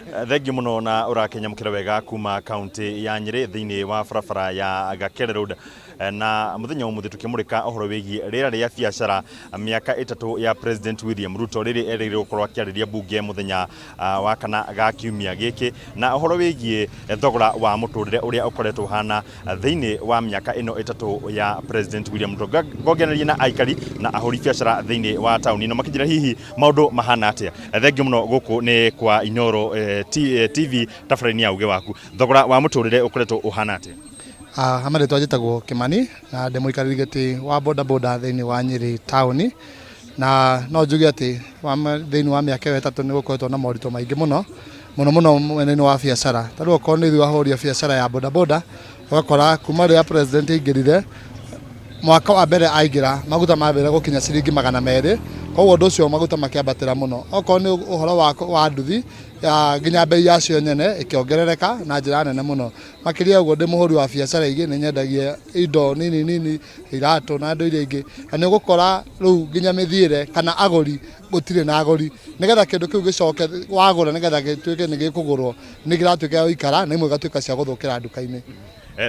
Thengiũ mũno na ũrakenyamũkĩra wega kuma kaunti ya Nyĩrĩ thĩinĩ wa barabara ya Gakere Road. Na mũthenya wa ũmũthĩ tũkĩmũrĩka ũhoro wĩgiĩ rĩera rĩa biacara mĩaka 3 ya President William Ruto rĩrĩ erĩgĩrĩirwo gũkorwo akĩarĩria mbunge mũthenya wa kana ga kiumia gĩkĩ, na ũhoro wĩgiĩ thogora wa mũtũrĩre ũrĩa ũkoretwo ũhana thĩinĩ wa mĩaka ĩno 3 ya President William Ruto. Ngongereria na aikari na ahũri biacara thĩinĩ wa taũni ĩno makĩnjĩra hihi maũndũ mahana atĩa. Thengiũ mũno, gũkũ nĩ kwa Inooro TV tabarĩra-inĩ ya Uge Waku. Thogora wa mũtũrĩre ũkoretwo ũhana atĩa? Ha marĩtwa njĩtagwo Kĩmani na ndĩ mũikarĩri gĩtĩ wa boda boda thĩinĩ wa Nyĩrĩ taũni. Na no njuge atĩ thĩinĩ wa mĩaka ĩyo 3 nĩ gũkoretwo na moritũ maingĩ mũno mũno mũno mwena-inĩ wa biacara. Ta rĩu okorwo nĩ ithuĩ ahũri a biacara ya boda boda, ũgakora kuma rĩrĩa president aingĩrire, mwaka wa mbere aingĩra, maguta mambĩrĩria gũkinya ciringi 200, koguo ũndũ ũcio maguta makĩambatĩra mũno. Okorwo nĩ ũhoro wa nduthi, nginya bei yacio nyene ĩkĩongerereka na njĩra nene mũno. Makĩria ũguo ndĩ mũhũri wa biacara ingĩ, nĩ nyendagia indo nini nini, iratũ na indo iria ingĩ, na nĩ ũgũkora rĩu nginya mĩthiĩre kana agũri gũtirĩ na agũri. Nĩgetha kĩndũ kĩu gĩcoke wagũra nĩgetha gĩtuĩke nĩ gĩkũgũrwo, nĩ kĩratuĩka gĩa gũikara na imwe igatuĩka cia gũthũkĩra nduka-inĩ.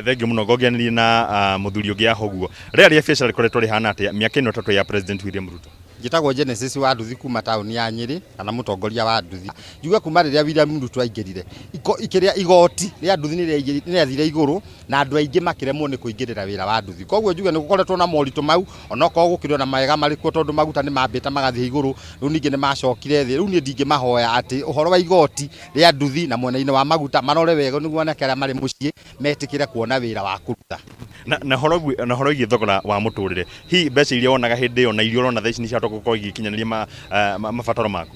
Thengiũ mũno. Ngongereria na mũthuri ũngĩ haha ũguo. Rĩera rĩa biacara rĩkoretwo rĩhana atĩa mĩaka ĩno 3 ya President William Ruto? Njĩtagwo Genesis wa Nduthi kuma taũni ya Nyĩrĩ kana mũtongoria wa nduthi. Njuge kuma rĩrĩa William Ruto aingĩrire, kĩrĩa igoti rĩa nduthi nĩ rĩathire igũrũ na andũ aingĩ makĩremwo nĩ kũingĩrĩra wĩra wa nduthi. Koguo njuge nĩ gũkoretwo na moritũ mau, onokorwo gũkĩrĩ ona mawega marĩ kuo, tondũ maguta nĩ mambĩte magathiĩ igũrũ, rĩu ningĩ nĩ macokire thĩ. Rĩu niĩ ndingĩmahoya atĩ ũhoro wa igoti rĩa nduthi na mwena-inĩ wa maguta marore wega nĩguo anake arĩa marĩ mũciĩ metĩkĩre kuona wĩra wa kũruta. Na ũhoro wĩgiĩ thogora wa mũtũrĩre, hihi mbeca iria wonaga hĩndĩ ĩyo na iria ũrona thaa ici nĩ ciahota gũkorwo igĩkinyanĩria mabataro maku?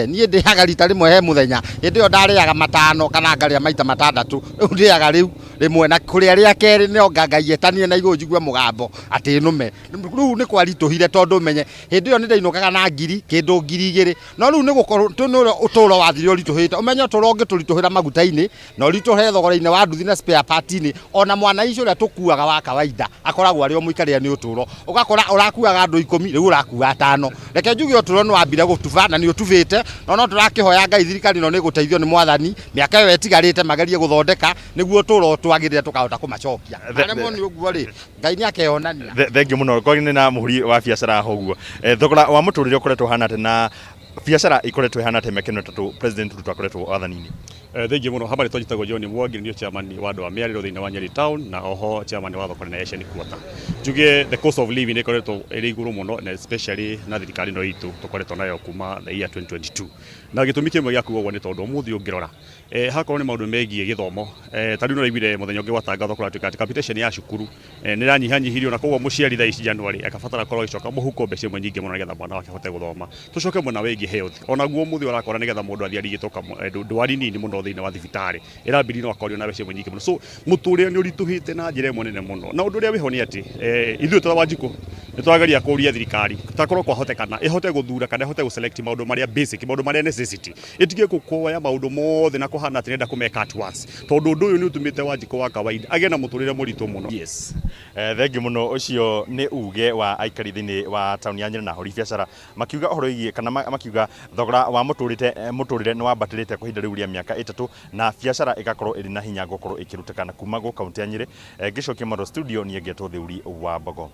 Niĩ ndĩaga rita rĩmwe he mũthenya. Hĩndĩ ĩyo ndarĩaga matano kana ngarĩa maita matandatũ, rĩu ndĩaga rĩu rĩmwe, na kũrĩa rĩa kerĩ no Ngai etanie na igũrũ njigue mũgambo atĩ nũme. Rĩu nĩ kwaritũhire, tondũ menye hĩndĩ ĩyo nĩ ndainũkaga na ngiri kĩndũ 2000, no rĩu nĩ gũkorwo nĩ ũrĩa ũtũro wathire ũritũhĩte. Ũmenye ũtũro ũngĩtũritũhĩra maguta-inĩ na ũritũhe thogora-inĩ wa nduthi na spare part-inĩ, ona mwanaici ũrĩa tũkuaga wa kawaida akoragwo arĩ o mũikarĩre nĩ ũtũro. Ũgakora ũrakuaga andũ 10, rĩu ũrakua atano. Reke njuge ũtũro nĩ wambire gũtuba na nĩ ũtubĩte, no no tũrakĩhoya Ngai thirikari ĩno nĩ ĩgũteithio nĩ mwathani, mĩaka ĩyo ĩtigarĩte magerie gũthondeka nĩguo ũtũro ũtwagĩrĩre tũkahota kũmacokia. Maremwo nĩ ũguo rĩ, Ngai nĩ akeyonania. Thengiũ mũno. Korwo nĩ na mũhũri wa biacara haha ũguo, thogora wa mũtũrĩre ũkoretwo ũhana atĩa na biacara ikoretwo ĩhana atĩa mĩaka ĩno 3 President Ruto akoretwo wathani-inĩ? Thengiũ mũno. Ha marĩtwa njĩtagwo John Mwangi, nĩ niĩ chairman wa andũ a mĩarĩro thĩinĩ wa Nyeri Town na oho chairman wa thoko nene ya Asian Quarter. Njuge the cost of living ĩkoretwo ĩrĩ igũrũ mũno na especially na thirikari ĩno itũ tũkoretwo nayo kuma the year 2022. Na gĩtũmi kĩmwe gĩa kuga ũguo nĩ tondũ ũmũthĩ ũngĩrora hakorwo nĩ maũndũ megiĩ gĩthomo, ta rĩu nĩ ũraiguire mũthenya ũngĩ gwatangathwo kũratuĩka atĩ capitation ya cukuru nĩ ĩranyihanyihirio, na koguo mũciari thaa ici January akabatara gũkorwo agĩcoka mũhuko mbeca imwe nyingĩ mũno nĩgetha mwana wake ahote gũthoma. Tũcoke mwena wĩgiĩ health, onaguo ũmũthĩ ũrakora nĩgetha mũndũ athiĩ arigitwo ndwari nini mũno thĩinĩ wa thibitarĩ ĩrambĩrĩria no akorio na mbeca imwe nyingĩ mũno. So mũtũrĩre nĩ ũritũhĩte na njĩra ĩmwe nene mũno, na ũndũ ũrĩa wĩho nĩ atĩ ithuĩ ta Wanjikũ nĩ tũrageria kũria thirikari takorwo kwahotekana ĩhote gũthura kana ĩhote gũ select maũndũ marĩa basic, maũndũ marĩa necessity, ĩtige kuoya maũndũ mothe na kũhana atĩ nĩrenda kũmeka at once, tondũ ũndũ ũyũ nĩ ũtũmĩte Wanjikũ wa kawaida agĩe na mũtũrĩre mũritũ mũno. Yes. Thengiũ mũno. Ũcio nĩ uge wa aikari thĩinĩ wa taũni ya Nyĩrĩ na ahũri biacara makiuga ũhoro wĩgiĩ kana makiuga thogora wa mũtũrĩre nĩ wambatĩrĩte kwa ihinda rĩu rĩa mĩaka 3 na biacara ĩgakorwo ĩrĩ na hinya gũkorwo ĩkĩrutĩkana kuma gũ kaunti ya Nyĩrĩ. Ngĩcokia Maro studio, niĩ ngetwo Thĩuri wa Mbogo.